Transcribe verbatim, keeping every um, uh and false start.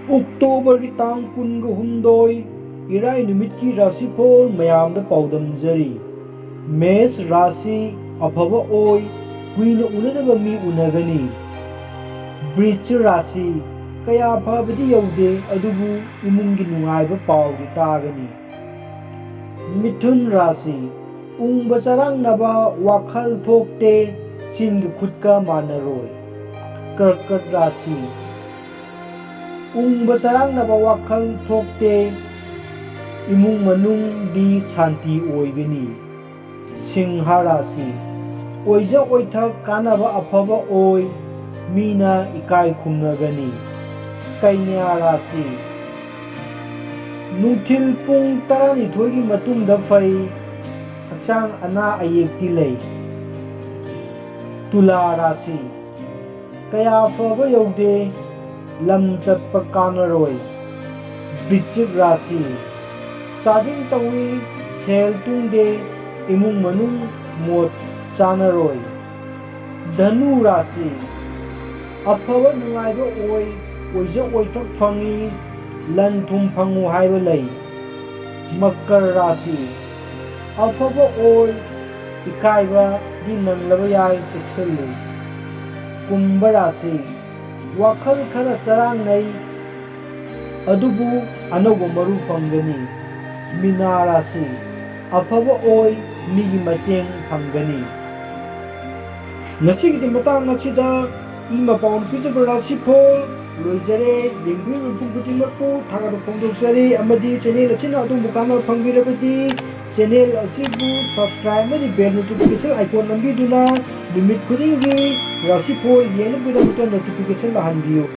ꯑꯣꯛꯇꯣꯕꯔꯒꯤ ꯇꯥꯡ ꯀꯨꯟꯒ ꯍꯨꯝꯗꯣꯏ, ꯏꯔꯥꯏ ꯅꯨꯃꯤꯠꯀꯤ ꯔꯥꯁꯤꯐꯣꯜ ꯃꯌꯥꯝꯗ ꯄꯥꯎꯗꯝꯖꯔꯤ꯫ ꯃꯦꯁ ꯔꯥꯁꯤ, ꯑꯐꯕ ꯑꯣꯏ, ꯀꯨꯏꯅ ꯎꯅꯗꯕ ꯃꯤ ꯎꯅꯒꯅꯤ꯫ ꯕ꯭ꯔꯤꯖ ꯔꯥꯁꯤ, ꯀꯌꯥ ꯐꯕꯗꯤ ꯌꯧꯗꯦ, ꯑꯗꯨꯕꯨ ꯏꯃꯨꯡꯒꯤ ꯅꯨꯡꯉꯥꯏꯕ ꯄꯥꯎꯗꯤ ꯇꯥꯒꯅꯤ꯫ ꯃꯤꯊꯨꯟ ꯔꯥꯁꯤ, ꯎꯪꯕ ꯆꯔꯥꯡꯅꯕ ꯋꯥꯈꯜ ꯊꯣꯛꯇꯦ, ꯆꯤꯟꯒ ꯈꯨꯠꯀ ꯃꯥꯟꯅꯔꯣꯏ꯫ ꯀꯔꯀꯠ ꯔꯥꯁꯤ, ꯎꯪꯕ ꯆꯔꯥꯡꯅꯕ ꯋꯥꯈꯜ ꯊꯣꯛꯇꯦ, ꯏꯃꯨꯡ ꯃꯅꯨꯡꯗꯤ ꯁꯥꯟꯇꯤ ꯑꯣꯏꯒꯅꯤ꯫ ꯁꯤꯡꯍ ꯔꯥꯁꯤ, ꯑꯣꯏꯖ ꯑꯣꯏꯊꯛ ꯀꯥꯟꯅꯕ ꯑꯐꯕ ꯑꯣꯏ, ꯃꯤꯅ ꯏꯀꯥꯏ ꯈꯨꯝꯅꯒꯅꯤ꯫ ꯀꯩꯅ꯭ꯌꯥ ꯔꯥꯁꯤ, ꯅꯨꯡꯊꯤꯜ ꯄꯨꯡ ꯇꯔꯥꯅꯤꯊꯣꯏꯒꯤ ꯃꯇꯨꯡꯗ ꯐꯩ, ꯍꯛꯆꯥꯡ ꯑꯅꯥ ꯑꯌꯦꯛꯇꯤ ꯂꯩ꯫ ꯇꯨꯂꯥ ꯔꯥꯁꯤ, ꯀꯌꯥ ꯐꯕ ꯌꯧꯗꯦ, ꯂꯝ ꯆꯠꯄ ꯀꯥꯟꯅꯔꯣꯏ꯫ ꯕ꯭ꯔꯤꯆꯤꯛ ꯔꯥꯁꯤ, ꯆꯥꯗꯤꯡ ꯇꯧꯏ, ꯁꯦꯜ ꯇꯨꯡꯗꯦ, ꯏꯃꯨꯡ ꯃꯅꯨꯡ ꯃꯣꯠ ꯆꯥꯅꯔꯣꯏ꯫ ꯙꯅꯨ ꯔꯥꯁꯤ, ꯑꯐꯕ ꯅꯨꯡꯉꯥꯏꯕ ꯑꯣꯏ, ꯑꯣꯏꯖ ꯑꯣꯏꯊꯣꯛ ꯐꯪꯏ, ꯂꯟ ꯊꯨꯝ ꯐꯪꯉꯨ ꯍꯥꯏꯕ ꯂꯩ꯫ ꯃꯀꯔ ꯔꯥꯁꯤ, ꯑꯐꯕ ꯑꯣꯏ, ꯏꯀꯥꯏꯕꯗꯤ ꯅꯪꯂꯕ ꯌꯥꯏ, ꯆꯦꯛꯁꯤꯜꯂꯨ꯫ ꯀꯨꯝꯚ ꯔꯥꯁꯤ, ꯋꯥꯈꯜ ꯈꯔ ꯆꯔꯥꯡꯅꯩ, ꯑꯗꯨꯕꯨ ꯑꯅꯧꯕ ꯃꯔꯨ ꯐꯪꯒꯅꯤ꯫ ꯃꯤꯅꯥ ꯔꯥꯁꯤ, ꯑꯐꯕ ꯑꯣꯏ, ꯃꯤꯒꯤ ꯃꯇꯦꯡ ꯐꯪꯒꯅꯤ꯫ ꯉꯁꯤꯒꯤꯗꯤ ꯃꯇꯥꯡ ꯑꯁꯤꯗ ꯏꯃꯥ ꯄꯥꯎꯅ ꯄꯤꯖꯕ ꯔꯥꯁꯤꯐꯣꯜ ꯂꯣꯏꯖꯔꯦ꯫ ꯌꯦꯡꯕꯤꯔꯤꯕ ꯃꯤꯄꯨꯝ ꯈꯨꯗꯤꯡꯃꯛꯄꯨ ꯊꯥꯒꯠꯄ ꯐꯣꯡꯗꯣꯛꯆꯔꯤ, ꯑꯃꯗꯤ ꯆꯦꯅꯦꯜ ꯑꯁꯤꯅ ꯑꯗꯣꯝꯕꯨ ꯀꯥꯟꯅꯕ ꯐꯪꯕꯤꯔꯕꯗꯤ ꯆꯦꯅꯦꯜ ꯑꯁꯤꯕꯨ subscribe ꯑꯃꯗꯤ bell notification icon ꯅꯝꯕꯤꯗꯨꯅ ꯅꯨꯃꯤꯠ ꯈꯨꯗꯤꯡꯒꯤ ꯔꯥꯁꯤꯐꯣꯜ ꯌꯦꯡꯅꯕꯒꯤꯗꯃꯛꯇ notification ꯂꯥꯛꯍꯟꯕꯤꯌꯨ꯫